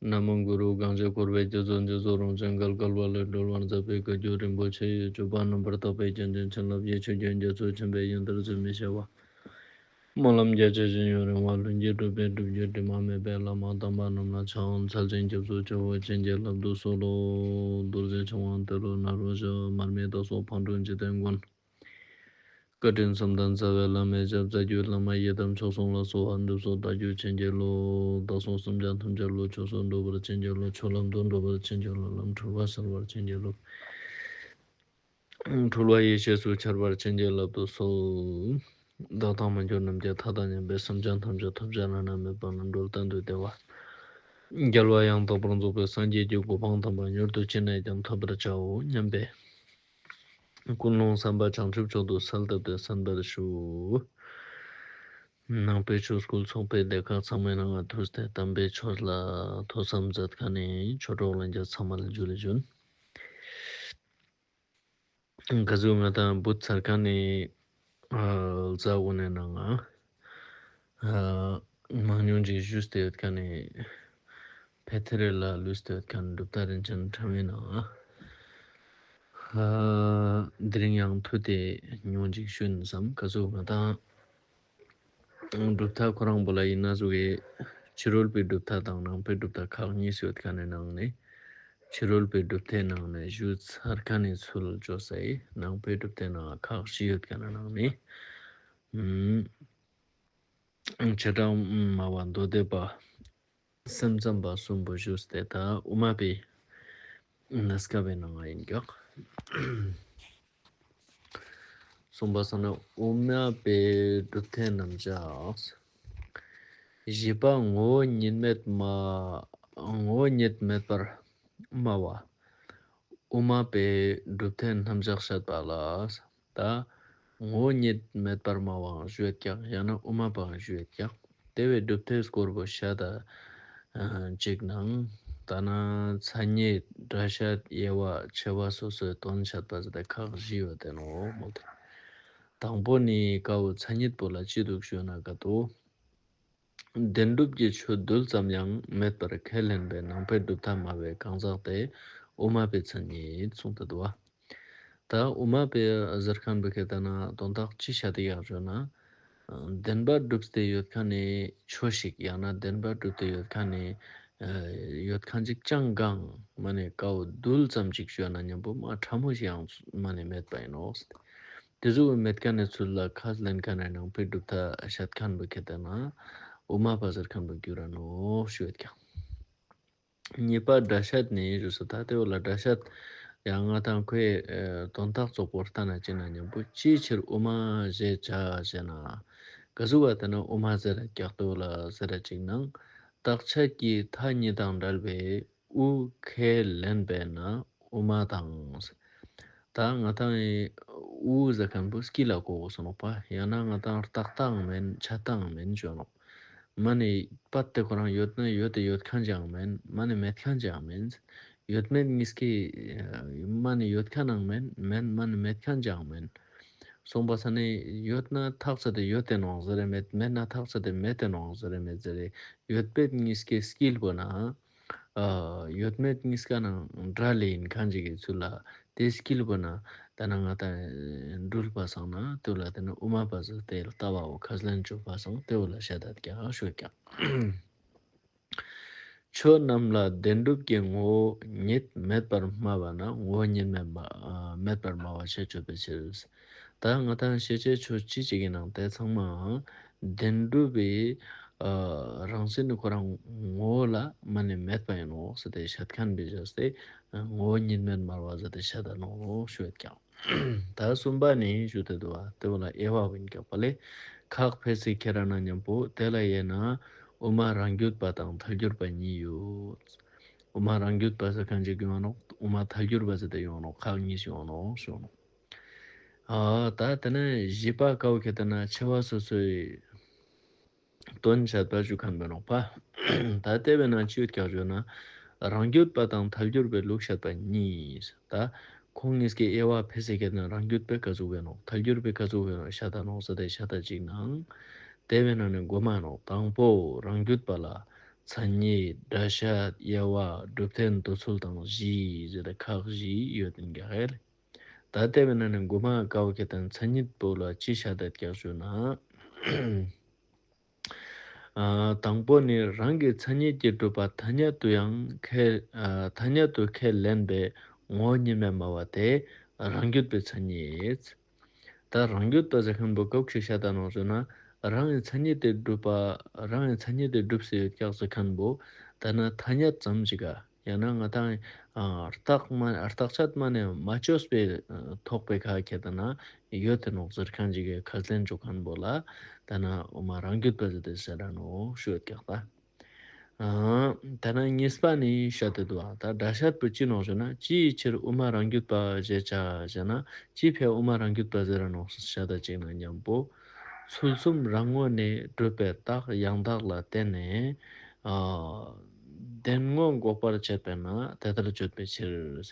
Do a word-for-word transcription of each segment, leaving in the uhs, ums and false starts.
ན་མོ་གུ་རུ། གང་ཞིག་འཁོར་བའི་རྒྱ་མཚོ་འདི་ཚོ་རང་བྱུང་འགལ་འགལ་བ་ལས་སྒྲོལ་བར་མཛད་པའི་བཀའ་བརྒྱུད་རིན་པོ་ཆེ་ཡི་སྤྱོད་པ་རྣམ་པར་དག་པའི་རྒྱན་ཅན་བྱིན་རླབས་ཀྱི་ཆུ་རྒྱུན་རྒྱ་མཚོ་ཆེན་པོའི་ཡོན་ཏན་རྫུན་མི་ཤེས་པ། སྨོན་ལམ་རྒྱ་ཆེ་ཞིང་ཡུན་རིང་བ། ལྷུན་གྱིས་གྲུབ་པའི་སྒྲུབ་བརྒྱུད་དྲི་མ་མེད་པའི་བླ་མ་དམ་པ་རྣམས་ལ་ཕྱག་འཚལ་ཞིང་སྐྱབས་སུ་མཆིའོ། བྱིན་གྱིས་བརླབ་ཏུ་གསོལ་ལོ། རྡོ་རྗེ་འཆང་དབང་ཏེ་རུ་ནཱ་རོ་ཞབས། མར་མི་དྭགས་སོགས་ཕག་གྲུ་འཇིག་རྟེན་མགོན། བཀའ་དྲིན་གསུམ་ལྡན་རྩ་བའི་བླ་མའི་ཞབས། རྩ་བརྒྱུད་བླ་མ་ཡི་དམ་མཆོག་གསུམ་ལ། གསོལ་བ་འདེབས་སོ་བདག་རྒྱུད་བྱིན་གྱིས་རློབས། བདག་སོགས་སེམས་ཅན་ཐམས་ཅད་བློ་ཆོས་སུ་འགྲོ་བར་བྱིན་གྱིས་རློབས། ཆོས་ལམ་དུ་འགྲོ་བར་བྱིན་གྱིས་རློབས། ལམ་འཁྲུལ་བ་སེལ་བར་བྱིན་གྱིས་རློབས། འཁྲུལ་བ་ཡེ་ཤེས་སུ་འཆར་བར་བྱིན་གྱིས་བརླབ་ཏུ་གསོལ། བདག་དང་མ་གྱུར་ནམ་མཁའི་མཐའ་དང་མཉམ་པའི་སེམས་ཅན་ཐམས་ཅད་ཐོབ་བྱ་བླ་ན་མེད་པ་རྣམ་གྲོལ་གཏན་དུ་བདེ་བ། རྒྱལ་བ་ཡང་དག་པར་རྫོགས་པའི་སངས་རྒྱས་ཀྱི་གོ་འཕང་དམ་པ་མྱུར་དུ་ཅི་ནས་ཀྱང་ཐོབ་པར་བྱའོ་སྙམ་པའི་ཀུན་སློང་བསམ་པ་བྱང་ཆུབ་མཆོག་ཏུ་གསལ་བཏབ་སྟེ་གསན་པར་ཞུ། ནང་པའི་ཆོས་སྐུལ་ཚོགས་པའི་སྡེ་ཁག་ཚང་མའི་ནང་ང་ཐུགས་ཏེ་དམ་པའི་ཆོས་ལ་ཐོས་བསམ་མཛད་མཁན་ནི་ཆོས་གྲོགས་ལྷན་རྒྱས་ཚང་མ་ལ་ཇུ་ལེ་ཞུ། ག་ཟུག་ང་དང་བུ་ཚར་མཁན་ནི་ཨ་རྫ་འོ་ནས་ནང་ང་ཨ་མང་ཉུང་ཅིག་བཞུགས་ཏེ་ཡོད་མཁན་ནི་ཕེ་ཐེ་རེ་ལ་ལུས་ཏེ་ཡོད་མཁན་གྲུབ་མཐའ་རིན་ཆེན་ཕྲེང་བའི་ནང་ང་ཨ་དེ་རིང་ཡང་ཐུག་སྟེ་ཉུང་ཅིག་ཞུ་ཡིན་བསམ། ག་ཟུག་ང་དང་གྲུབ་མཐའ་ཁོ་རང་པོ་ལ་ཡིན་ན་ཟུག་གི་ཕྱི་རོལ་པའི་གྲུབ་མཐའ་དང་ནང་པའི་གྲུབ་མཐའ་ཁག་གཉིས་ཡོད་མཁན་ནི་ནང་ནས་ཕྱི་རོལ་པའི་གྲུབ་མཐའི་ནང་ནས་ཞུ་ཚར་མཁན་ནི་ཚུལ་བཅོས་སའི་ནང་པའི་གྲུབ་མཐའི་ནང་ཁག་བཞི་ཡོད་མཁན་ནི་ནང་ནས་ཨུམ་བྱེ་བྲག་སྨྲ་བ་མདོ་སྡེ་པ་སེམས་ཙམ་པ་གསུམ་པོ་བཞུགས་ཏེ་ད་དབུ་མ་པའི་གནས་སྐབས་པའི་ནང་ང་ཡིན་ཀྱང་གསུངས་པ་སོང་ན། དབུ་མ་པའི་གྲུབ་མཐའི་རྣམ་གཞག་བཞི་པ་ངོ་བོ་ཉིད་མེད་སྨྲ། ངོ་བོ་ཉིད་མེད་པར་སྨྲ་བ། དབུ་མ་པའི་གྲུབ་མཐའི་རྣམ་གཞག་བཤད་པ་ལ། ད་ངོ་བོ་ཉིད་མེད་པར་སྨྲ་བའང་ཞུ་ཡོད་ཀྱང་ཡང་ན་དབུ་མ་པའང་ཞུ་ཡོད་ཀྱང་དེ་བས་གྲུབ་མཐའི་སྐོར་པོ་བཤད་ད་ཅིག་ནང་ད་ན་མཚན་ཉིད་སྒྲ་བཤད་དབྱེ་བ་ཕྱེ་བ་སོ་སོའི་དོན་བཤད་པ་ཟེར་ཏེ་ཁག་བཞི་ཡོད་དེ་ནོ་མོ་དེ། དང་པོ་ནི་ཀའོ་མཚན་ཉིད་པོ་ལ་ཅི་འདུག་ཞུ་ན་ག་ཏོ། བདེན་གྲུབ་ཀྱི་ཆོས་རྡུལ་ཙམ་ཡང་མེད་པར་ཁས་ལེན་པའི་ནང་པའི་གྲུབ་མཐའ་སྨྲ་བའི་གང་ཟག་དེ་དབུ་མ་པའི་མཚན་ཉིད་གསུངས་ཏེ་འདུག་བ། ད་དབུ་མ་པའི་ཟེར་མཁན་པོ་ཁེ་ད་ན་དོན་དག་ཅི་བཤད་དེ་ཡག་ཞུ་ན། བདེན་པ་གྲུབ་སྟེ་ཡོད་མཁན་ནི་ཆོས་ཤིག་ཡང་ན་བདེན་པ་གྲུབ་སྟེ་ཡོད་མཁན་ནི་ཡོད་མཁན་ཅིག་ཅང་གང་མ་ནི་ཀའོ་རྡུལ་ཙམ་ཅིག་ཞུ་ན་མཉམ་པོ་མ་ཕྲ་མོ་ཞིག་ཡང་མ་ནི་མེད་པ་ཡིན་ནོ། དེ་ཚོ་མེད་མཁན་ནི་ཚུལ་ལ་ཁས་ལེན་མཁན་ནི་ནང་པའི་གྲུབ་མཐའ་བཤད་མཁན་པོ་ཁེ་ད་ན་དབུ་མ་པ་ཟེར་མཁན་པོ་གྱུར་ར་ནོ་ཞུ་ཡོད་ཀྱང་། གཉིས་པ་སྒྲ་བཤད་ནི་ཞུ་ས་ད་དེ་བོ་ལ་སྒྲ་བཤད་ཡང་ང་དང་ཁོའི་དོན་དག་རྫོགས་པོ་ལྟ་ན་ཅི་ན་མཉམ་པོ་ཅིའི་ཕྱིར་དབུ་མ་ཞེས་བྱ་ཞེ་ན། ག་ཟུག་བ་དེ་ན་དབུ་མ་ཟེར་ར་ཀྱག་ཏོ་ལ་ཟེར་ར་ཅིག་ནང་བརྟག་དཔྱད་ཀྱི་མཐའ་གཉིས་དང་བྲལ་བའི་དབུ་ཁས་ལེན་པས་ན་དབུ་མ་དང་། ད་ང་དང་ཡི་དབུ་ཟེར་མཁན་པོ་སྐྱིད་ལ་གོ་གོ་སོང་ནོག་པ། ཡང་ན་ང་དང་རྟག་ཏང་མེན་ཆ་ཏང་མེན་ཞོ་ནོག་མ་ནི་པད་དེ་ཁོ་རང་ཡོད་ན་ཡོད་དེ་ཡོད་མཁན་ཅང་མེན། མ་ནི་མེད་མཁན་ཅང་མེན། ཡོད་མེད་གཉིས་ཀའི་མ་ནི་ཡོད་མཁན་ནང་མེན། མེན་མ་ནི་མེད་མཁན་ཅང་མེན། སོང་པ་ས་ནི་ཡོད་ན་ཐག་ཆད་དེ་ཡོད་དེ་ནོག་ཟེར་རེ་མེད། མེད་ན་ཐག་ཆད་དེ་མེད་དེ་ནོག་ཟེར་རེ་མེད་ཟེར་རེ། ཡོད་པའི་གཉིས་ཀའི་སྐྱིད་པོ་ན། ཨ་ཡོད་མེད་གཉིས་ཀ་ནང་འདྲ་ལེ་ཡིན་མཁན་ཅིག་གི་ཚུལ་ལ་དེ་སྐྱིད་པོ་ན་ད་ན་ང་ད་འགྲུལ་པ་སང་ན་དེ་ལ་དེ་ནི་དབུ་མ་པ་ཟེར་དེ་ལ་ལྟ་བའོ་ཁས་ལེན་བཅུག་པ་སང་དེ་བོ་ལ་བཤད་ད་ཀྱང་ཞུ་ཀྱང་། ཆོས་རྣམས་ལ་བདེན་གྲུབ་ཀྱི་ངོ་བོ་ཉིད་མེད་པར་སྨྲ་བ་ན་ངོ་བོ་ཉིད་མེད་པ་མེད་པར་སྨྲ་བ་ཞེས་བརྗོད་པའི་ཕྱིར། ད་ང་དང་ཤེས་བྱའི་ཆོས་ཅི་ཅིག་ཡིན་ནང་དེ་ཚང་མའང་བདེན་གྲུབ་པའི་ཨ་རང་བཞིན་ནི་ཁོ་རང་ངོ་བོ་ལ་མ་ནི་མེད་པ་ཡིན་ནོ་ཟེར་ཏེ་བཤད་མཁན་པའི་བཞག་སྟེ་ངོ་བོ་ཉིད་མེད་སྨྲ་བ་ཟེར་ཏེ་བཤད་ད་ནོ་ཞུ་ཡོད་ཀྱང་། ད་གསུམ་པ་ནི་ཞུ་དེ་འདུག་བ་དེ་བོ་ལ་དབྱེ་བ་བིན་སྐྱོག་པ་ལས་ཁག་ཕལ་ཚིག་ཁྱེད་རང་ན་མཉམ་པོ་དེ་ལ་དབྱེ་ན་དབུ་མ་རང་རྒྱུད་པ་དང་ཐལ་འགྱུར་པ་གཉིས་ཡོད། དབུ་མ་རང་རྒྱུད་པ་ཟེར་མཁན་ཅིག་ཡོང་ནོག་དབུ་མ་ཐལ་འགྱུར་པ་ཟེར་ཏེ་ཡོང་ནོག་ཁག་གཉིས་ཤིག་ཡོང་ནོག་ཞུ་ནོག་ཨ་ད་དེ་ནས་བཞི་པ་ཀའོ་ཁེ་ད་ན་ཆེ་བ་སོ་སོའི་དོན་བཤད་པ་ཞུ་མཁན་པོ་ནོག་པ། ད་དེ་བས་ན་ཅི་ཡོད་ཀྱང་ཞུ་ན་རང་རྒྱུད་པ་དང་ཐལ་འགྱུར་པའི་ལུགས་བཤད་པ་གཉིས། ད་ཁོང་གཉིས་ཀྱི་དབྱེ་བ་ཕལ་ཆེར་ཁེ་ད་ན་རང་རྒྱུད་པའི་ག་ཟུག་བས་ནོག་ཐལ་འགྱུར་པའི་ག་ཟུག་བས་ནོག་བཤད་ད་ནོག་ཟེར་ཏེ་བཤད་ད་ཅིག་ནང་དེ་བས་ན་ནི་དགོས་མ་ནོག་དང་པོ་རང་རྒྱུད་པ་ལ། མཚན་ཉིད། སྒྲ་བཤད། དབྱེ་བ། སྒྲུབ་རྟེན། འདོད་ཚུལ་དང་བཞི་ཟེར་ཏེ་ཁག་བཞི་ཡོད་དེ་འགག་ཡ་ལེ། ད་དེ་བས་ན་ནི་མགོ་མ་ཀའོ་ཁེ་དང་མཚན་ཉིད་པོ་ལ་ཅི་བྱ་དད་ཀྱག་ཞུ་ན། ཨ། དང་པོ་ནི་རང་གི་མཚན་ཉིད་ཀྱིས་གྲུབ་པ་ཐ་སྙད་དུ་ཡང་ཁས། ཨ། ཐ་སྙད་དུ་ཁས་ལེན་པའི་ངོ་བོ་གཉིས་མེད་སྨྲ་བ་དེ་རང་རྒྱུད་པའི་མཚན་ཉིད། ད་རང་རྒྱུད་པ་ཟེར་མཁན་པོ་ག་ཞིག་བཤད་ད་ནོ་ཟེར་ན། རང་གི་མཚན་ཉིད་དེ་གྲུབ་པ། རང་གི་མཚན་ཉིད་དེ་གྲུབ་སེ་ཡོད་ཀྱག་ཟེར་མཁན་པོ། ད་ན་ཐ་སྙད་ཙམ་ཞིག་ག་ཡང་ན་ང་དང་། ཨ། རྟགས་མ། རྟགས་ཆད་མ་ནས་མ་བཅོས་པའི་ཐོགས་པའི་ཁ་ཁྱེར་ད་ན་ཡོད་དེ་ནོག་ཟེར་མཁན་ཅིག་གི་ཁས་ལེན་བཅོ་མཁན་པོ་ལ་ད་ན་དབུ་མ་རང་རྒྱུད་པ་ཟེར་ཏེ་ཟེར་ར་ནོག་ཞུ་ཡོད་ཀྱག་ད། ཨ། ད་ན་གཉིས་པ་ནི་བཤད་དེ་འདུག་ད་སྒྲ་བཤད་པོ་ཅི་ནོག་ཞུ་ན། ཅི་ཡི་ཕྱིར་དབུ་མ་རང་རྒྱུད་པ་ཞེས་བྱ་ཞེ་ན། ཅི་ཕྱིར་དབུ་མ་རང་རྒྱུད་པ་ཟེར་ར་ནོག་བཤད་ད་ཅིག་ན་མཉམ་པོ། ཚུལ་གསུམ་རང་ངོས་ནས་གྲུབ་པའི་རྟགས་ཡང་དག་ལ་བརྟེན་ནས། ཨ། བདེན་ངོ་འགོག་པར་བྱེད་པས་ན་དེ་ལྟར་བརྗོད་པའི་ཕྱིར།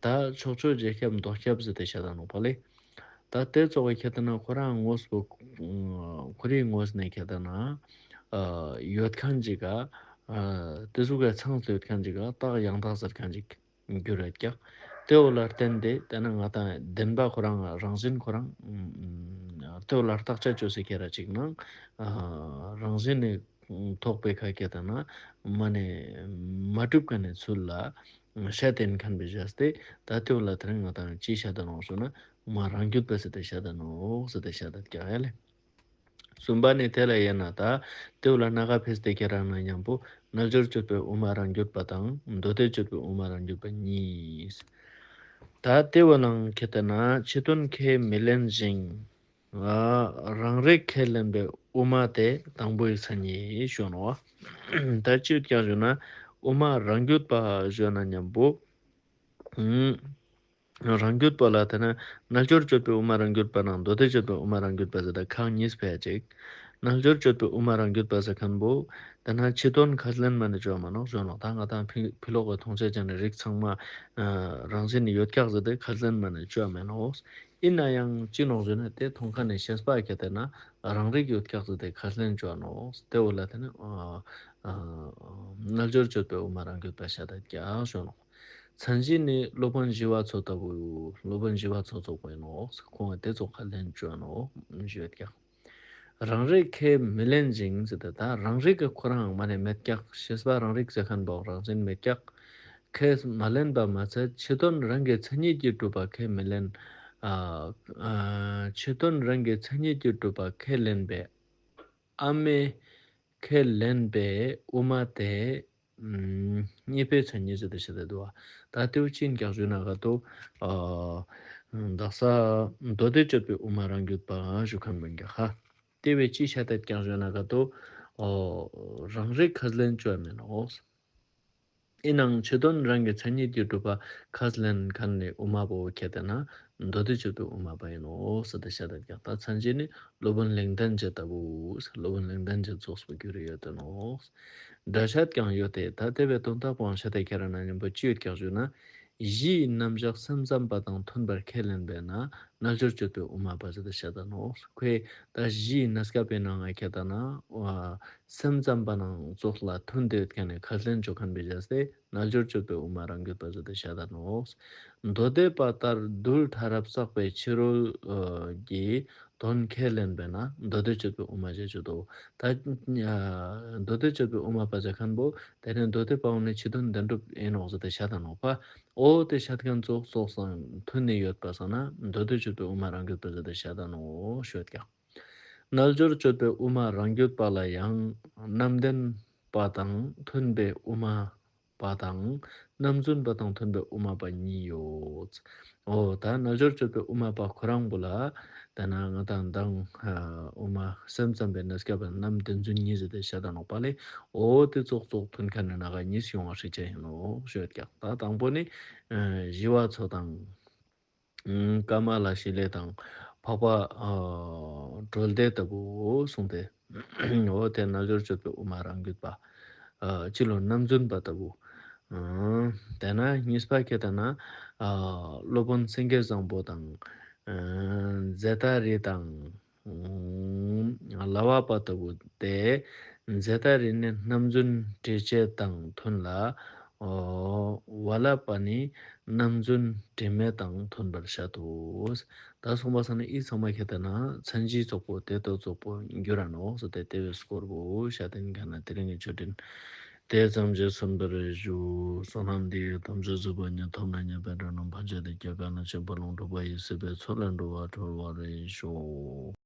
ད་ཕྱོགས་ཆོས་རྗེས་ཁྱབ་མདོ་ཁྱབ་ཟེར་ཏེ་བཤད་ད་ནོག་པ་ལེ། ད་དེ་ཚོ་གི་ཁྱེར་ད་ན་ཁོ་རང་ངོས་པོ། ཁོ་རའི་ངོས་ནས་ཁྱེར་ད་ན། ཨ། ཡོད་མཁན་ཅིག་ག་ཨ། དེ་ཚོ་གི་ཚང་དུ་ཡོད་མཁན་ཅིག་ག་རྟགས་ཡང་དག་ཟེར་མཁན་ཅིག་འགྱུར་ར་ཀྱག་དེ་འོ་ལ་བརྟེན་ཏེ་ད་ན་ང་དང་བདེན་པ་ཁོ་རང་རང་བཞིན་ཁོ་རང་། ཨ། དེ་འོ་ལ་རྟགས་ཆད་བཅོས་སེ་ཁྱེར་ར་ཅིག་ན། ཨ། རང་བཞིན་ནས་ཐོགས་པའི་ཁ་ཁྱེར་ད་ན་མ་ནས་མ་གྲུབ་མཁན་ནས་ཚུལ་ལ་བཤད་དེ་མཁན་པའི་བཞག་སྟེ། ད་དེ་འོ་ལ་དེ་རིང་ང་དང་ཅི་བཤད་ད་ནོག་ཞུ་ན། དབུ་མ་རང་རྒྱུད་པ་ཟེར་ཏེ་བཤད་ད་ནོག་ཟེར་ཏེ་བཤད་ད་ཀྱག་ཡ་ལེ། གསུམ་པ་ནི་དེ་ལ་དབྱེ་ན། ད་དེ་འོ་ལ་སྣ་ཁ་ཕེས་ཏེ་ཁྱེར་ར་ན་མཉམ་པོ། རྣལ་འབྱོར་སྤྱོད་པའི་དབུ་མ་རང་རྒྱུད་པ་དང་མདོ་སྡེ་སྤྱོད་པའི་དབུ་མ་རང་རྒྱུད་པ་གཉིས། ད་དེ་འོ་ལ་ཁྱེར་ད་ན་ཕྱི་དོན་ཁས་མི་ལེན་ཞིང་། ཨ། རང་རིག་ཁས་ལེན་པའི་དབུ་མ་དེ་དང་པོའི་མཚན་ཉིད་ཞུ་ནོག་ད་ཅི་ཡོད་ཀྱག་ཞུ་ན། དབུ་མ་རང་རྒྱུད་པ་ཞུ་ན་མཉམ་པོ། ཨུམ། རང་རྒྱུད་པ་ལ་དེ་ན་རྣལ་འབྱོར་སྤྱོད་པའི་དབུ་མ་རང་རྒྱུད་པ་ནང་མདོ་སྡེ་སྤྱོད་པའི་དབུ་མ་རང་རྒྱུད་པ་ཟེར་ད་ཁག་གཉིས་ཕེ་ཅིག་རྣལ་འབྱོར་སྤྱོད་པའི་དབུ་མ་རང་རྒྱུད་པ་ཟེར་མཁན་པོ། དེ་ན་ཕྱི་དོན་ཁས་ལེན་མ་ནས་བཅོས་མ་ནོག་ཞུ་ནོག་ད་ང་དང་ཕི་ཕི་ལོག་གི་མཐོང་ཆ་ཅན་ནི་རིགས་ཚང་མ། ཨ། རང་བཞིན་ནི་ཡོད་ཀྱག་ཟེར་ཏེ་ཁས་ལེན་མ་ནས་བཅོས་མེད་ནོག་ཡིན་ན་ཡང་ཅི་ནོག་ཟེར་ན་དེ་མཐོང་མཁན་ནི་ཤེས་པ་ཁྱེར་ད་ན་རང་རིག་ཡོད་ཀྱག་ཟེར་ཏེ་ཁས་ལེན་བཅོས་ནོག་དེ་འོ་ལ་དེ་ནི། ཨ། ཨ། རྣལ་འབྱོར་སྤྱོད་པའི་དབུ་མ་རང་རྒྱུད་པ་བཤད་ད་ཀྱག་ཞུ་ནོག་མཚན་གཞི་ནི་སློབ་དཔོན་ཞི་བ་འཚོ་ལྟ་བུ། སློབ་དཔོན་ཞི་བ་འཚོ་ཚོགས་པ་ཡིན་ནོག་ཁོང་གིས་དེ་ཚོ་ཁས་ལེན་བཅོས་ནོག་ཞུ་ཡོད་ཀྱག་རང་རིག་ཁས་མི་ལེན་ཞིང་ཟེར་ཏེ་ད་རང་རིག་གི་ཁོ་རང་མ་ནས་མེད་ཀྱག་ཤེས་པ་རང་རིག་ཟེར་མཁན་པོ་རང་བཞིན་མེད་ཀྱག་ཁས་མ་ལེན་པ་མ་ཚད་ཕྱི་དོན་རང་གི་མཚན་ཉིད་ཀྱིས་གྲུབ་པ་ཁས་མི་ལེན། ཨ། ཨ། ཕྱི་དོན་རང་གི་མཚན་ཉིད་ཀྱིས་གྲུབ་པ་ཁས་ལེན་པའི། ཨ་མའི་ཁས་ལེན་པའི་དབུ་མ་དེ། ཨུམ། གཉིས་པའི་མཚན་ཉིད་ཟེར་ཏེ་བཤད་དེ་འདུག་བ། ད་དེའུ་ཅི་ཡིན་ཀྱག་ཞུ་ན་ག་ཏོ། ཨ། དག་ས་མདོ་སྡེ་སྤྱོད་པའི་དབུ་མ་རང་རྒྱུད་པ་ཞུ་མཁན་མིན་ཀྱག་ཧ། དེ་བས་ཅི་བཤད་དེ་ཀྱག་ཞུ་ན་ག་ཏོ། ཨོ། རང་རིག་ཁས་ལེན་བཅོས་མེད་ནོག་ཡིན་ནའང་ཕྱི་དོན་རང་གི་མཚན་ཉིད་ཀྱིས་གྲུབ་པ་ཁས་ལེན་མཁན་ནི་དབུ་མ་པོ་ཁྱེར་ཏེ་ན་མདོ་སྡེ་སྤྱོད་པའི་དབུ་མ་པ་ཡིན་ནོག་ཟེར་ཏེ་བཤད་དེ་ཀྱག་ད་མཚན་གཞི་ནི་སློབ་དཔོན་ལེགས་ལྡན་འབྱེད་ལྟ་བུ། སློབ་དཔོན་ལེགས་ལྡན་འབྱེད་རྫོགས་པར་གྱུར་ཡོད་དེ་ནོག་སྒྲ་བཤད་ཀྱང་ཡོད་དེ། ད་དེ་བས་དོན་དག་པོའང་བཤད་དེ་ཁྱེར་ར་ན་མཉམ་པོ་ཅི་ཡོད་ཀྱག་ཞུ་ན། གཞིའི་རྣམ་གཞག་སེམས་ཙམ་པ་དང་མཐུན་པར་ཁས་ལེན་པས་ན་རྣལ་འབྱོར་སྤྱོད་པའི་དབུ་མ་པ་ཟེར་ཏེ་བཤད་ད་ནོག་ཁོས་ད་གཞིའི་གནས་སྐབས་པའི་ནང་ང་ཁྱེར་ད་ན། སེམས་ཙམ་པ་ནང་ཙོགས་ལ་མཐུན་ཏེ་ཡོད་མཁན་ནི་ཁས་ལེན་བཅོ་མཁན་པའི་བྱས་ཏེ་རྣལ་འབྱོར་སྤྱོད་པའི་དབུ་མ་རང་རྒྱུད་པ་ཟེར་ཏེ་བཤད་ད་ནོག་མདོ་སྡེ་པ་ལྟར་རྡུལ་ཕྲ་རབ་བསགས་པའི་ཕྱི་རོལ་གྱི་དོན་ཁས་ལེན་པས་ན་མདོ་སྡེ་སྤྱོད་པའི་དབུ་མ་ཞེས་བརྗོད་དོ། ད་མདོ་སྡེ་སྤྱོད་པའི་དབུ་མ་པ་ཟེར་མཁན་པོ་དེ་ནི་མདོ་སྡེ་པའང་ནི་ཕྱི་དོན་བདེན་གྲུབ་ཡིན་ནོག་ཟེར་ཏེ་བཤད་ད་ནོག་པ། འོ་དེ་བཤད་མཁན་ཙོགས་ཙོགས་སང་མཐུན་ནས་ཡོད་པ་སང་ན་མདོ་སྡེ་སྤྱོད་པའི་དབུ་མ་རང་རྒྱུད་པ་ཟེར་ཏེ་བཤད་ད་ནོག་ཞུ་ཀྱག་རྣལ་འབྱོར་སྤྱོད་པའི་དབུ་མ་རང་རྒྱུད་པ་ལ་ཡང་རྣམ་བདེན་པ་དང་མཐུན་པའི་དབུ་མ་པ་དང་རྣམ་རྫུན་པ་དང་མཐུན་པའི་དབུ་མ་པ་གཉིས་ཡོད། འོ་ད་རྣལ་འབྱོར་སྤྱོད་པའི་དབུ་མ་པ་ཁོ་རང་པོ་ལ་ད་ན་ང་དང་མདང་དབུ་མ་སེམས་ཙམ་པའི་གནས་སྐབས་རྣམ་བདེན་རྫུན་གཉིས་ཟེར་ཏེ་བཤད་ད་ནོག་པ་ལེ། འོ་དེ་ཙོགས་ཙོགས་མཐུན་མཁན་ནི་ནང་ག་གཉིས་ཡོང་བ་ཧྲིག་ཆ་ཡིན་ནོག་ཞུ་ཡོད་ཀྱག་ད་དང་པོ་ནི་ཞི་བ་འཚོ་དང་། ཀ་མ་ལ་ཤཱི་ལའི་དང་འཕགས་པ་གྲོལ་སྡེ་ལྟ་བུ་གསུངས་ཏེ། འོ་དེ་རྣལ་འབྱོར་སྤྱོད་པའི་དབུ་མ་རང་རྒྱུད་པ། སྤྱི་ལོ་རྣམ་རྫུན་པ་ལྟ་བུ། དེ་ན་གཉིས་པ་ཁྱེད་ལྟ་ན། སློབ་དཔོན་སེང་གེ་བཟང་པོ་དང་། ཛེ་ཏ་རི་དང་། ལ་བ་པ་ལྟ་བུ་སྟེ། ཛེ་ཏ་རི་ནི་རྣམ་རྫུན་འདྲེས་བྱེད་དང་མཐུན་ལ། ཨོ། བ་ལ་པ་ནི་རྣམ་རྫུན་འདྲེས་མེད་དང་མཐུན་པར་བཤད་དོ། ད་གསུངས་པ་སང་ན་ཨི་ཚང་མ་ཁྱེད་ལྟ་ན་མཚན་གཞི་རྫོགས་པོ་དེ་ལྟར་རྫོགས་པོ་འགྱུར་ར་ནོག་ཟེར་ཏེ་དེ་བས་སྐོར་བོ་བཤད་དེ་ནི་ག་ན་དེ་རིང་གི་ཆོས་འབྲེལ་དེ་ཙམ་གྱིས་ཟིན་པར་ཞུ། བསོད་ནམས་འདི་ཡིས་ཐམས་ཅད་གཟིགས་པ་ཉིད། ཐོབ་ནས་ཉེས་པའི་དགྲ་རྣམས་ཕམ་བྱས་ཏེ། སྐྱེ་རྒ་ན་འཆིའི་རྦ་ཀློང་འཁྲུགས་པ་ཡི། སྲིད་པའི་མཚོ་ལས་འགྲོ་བ་སྒྲོལ་བར་ཤོག།